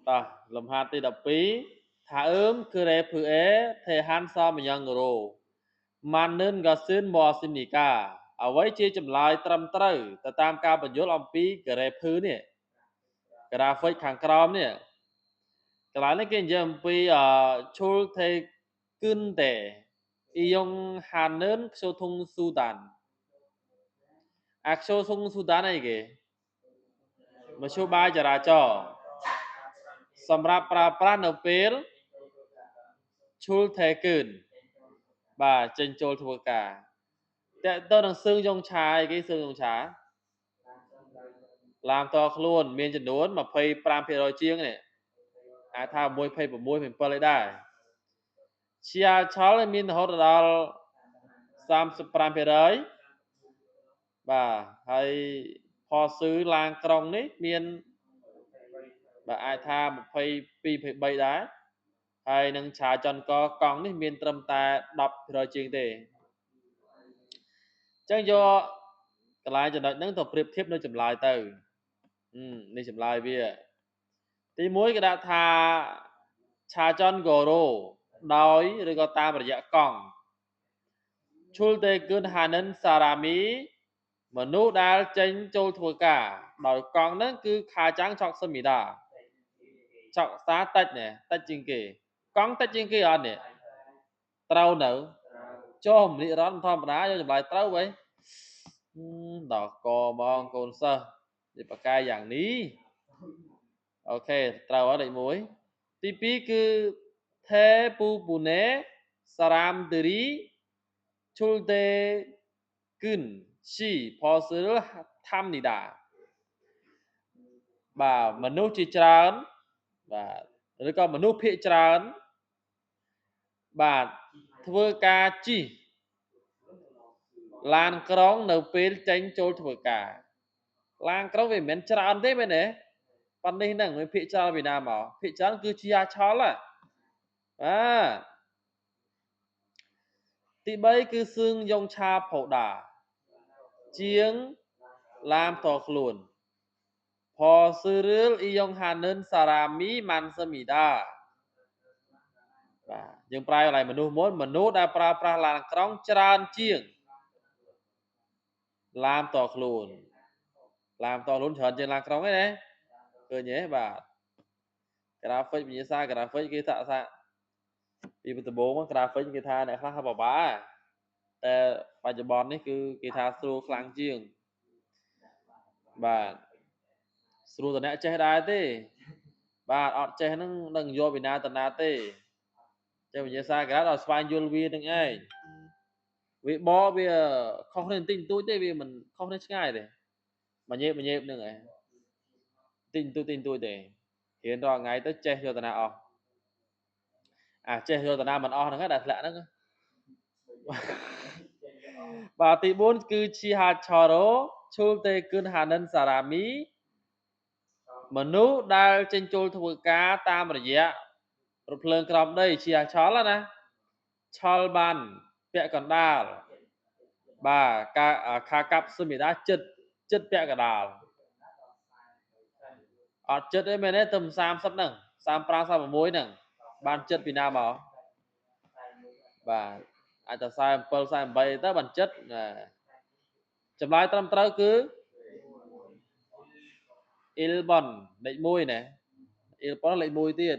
តោះលំហាត់ទី12ថាអឺមគឺរ៉េភឺអេថេហានសមយ៉ាងរ៉ូម៉ាននកាស៊ិនម៉ូស៊ីនីកាអ្វីជាចម្លើយត្រឹមត្រូវទៅតាមការបញ្យល់អំពីការ៉េភឺនេះក្រាហ្វិកខាងក្រោមនេះកន្លែងនេះគេនិយាយអំពីឈុលថេគឹនតេអ៊ីយ៉ុងហាននខ្សូធុងស៊ូដានអាខ្សូធុងស៊ូដានអីគេមធ្យោបាយចរាចរណ៍សម្រាប់ប្រើប្រាស់នៅពេលឈុលថេគឹនបាទចេញចូលធ្វើការតើតើនឹងសឿងយ៉ុងឆាអីគេសឿងយ៉ុងឆាឡាមតខ្លួនមានចំនួន25%ជាងនេះអាចថា1 26 27ឯដែរជាឆលមានរហូតដល់35%បាទហើយផស៊ឺឡានក្រុងនេះមានបាទអាចថា22 23ដែរហើយនឹងឆាចនកកង់នេះមានត្រឹមតែ10%ជាងទេអញ្ចឹងយកកន្លែងចំណុចហ្នឹងទៅប្រៀបធៀបនៅចម្លើយទៅនេះចម្លើយវាទី1គេដាក់ថាឆាចនកូរ៉ូដោយឬក៏តាមរយៈកង់ឈុលតេគុនហានិនសារ៉ាមីមនុស្សដែលចេញចូលធ្វើការដោយកង់ហ្នឹងគឺខាចាំងឆក់សមីដាឆក់សាតិចណែតិចជាងគេកង់តិចជាងគេអត់នេះត្រូវនៅចុះមនិរន្តធម្មតាយកចម្លើយត្រូវហីដល់កហ្មងកូនសិស្សនេះបកាយយ៉ាងនេះអូខេត្រូវហើយលេខ1ទី2គឺថេពូពូណេសារ៉ាមទរីឈុលតេគឹនស៊ីផស៊លថាំនីដាបាទមនុស្សជាច្រើនបាទឬក៏មនុស្សភាគច្រើនបាទធ្វើការជិះឡានក្រុងនៅពេលចេញចូលធ្វើការឡានក្រុងវាមិនមែនច្រើនទេមែនទេប៉ុណ្នេះហ្នឹងវាភាគច្រើនពីណាមកភាគច្រើនគឺជាអាឆលបាទទី3គឺសឿងយ៉ុងឆាផូដាជាងឡាមតខ្លួនផស៊ឺរលអ៊ីយ៉ុងហានិនសារ៉ាមីម៉ាន់សមីដាបាទយើងប្រើកន្លែងមនុស្សមុនមនុស្សដែលប្រើប្រាស់ឡានក្រុងច្រើនជាងឡានតខ្លួនឡានតខ្លួនច្រើនជាងឡានក្រុងឯណាឃើញទេបាទក្រាហ្វិកវិញ្ញាសាក្រាហ្វិកគេថាថាពីដំបូងក្រាហ្វិកគេថាអ្នកខ្លះថាបបាតែបច្ចុប្បន្ននេះគឺគេថាស្រួលខ្លាំងជាងបាទស្រួលតអ្នកចេះដែរទេបាទអត់ចេះហ្នឹងនឹងយកពីណាទៅណាទេចេះវិញ្ញាសាក្រាដល់ស្វែងយល់វានឹងឯងវាបវាខុសគ្នាបន្តិចបន្តួចទេវាមិនខុសគ្នាឆ្ងាយទេមួយញេបមួយញេបហ្នឹងឯងតិចបន្តួចតិចបន្តួចទេរៀនរាល់ថ្ងៃទៅចេះយកតាណាអស់អាចេះយកតាណាមិនអស់ហ្នឹងដែលធ្លាក់ហ្នឹងបាទទី4គឺឈីហាឆរ៉ូឈុលតេគុនហានិនសារ៉ាមីមនុស្សដែលចេញចូលធ្វើការតាមរយៈរថភ្លើងក្រោមដីជាឆលណាឆលបានពាក់កណ្ដាលបាទការខាកាប់សមីដាចិត្តចិត្តពាក់កណ្ដាលអត់ចិត្តទេមែនទេទៅ30ហ្នឹង35 36ហ្នឹងបានចិត្តពីណាមកបាទអាចតែ47 48ទៅបានចិត្តចម្លើយត្រឹមត្រូវគឺអ៊ីលបនលេខ1ណាអ៊ីលបនលេខ1ទៀត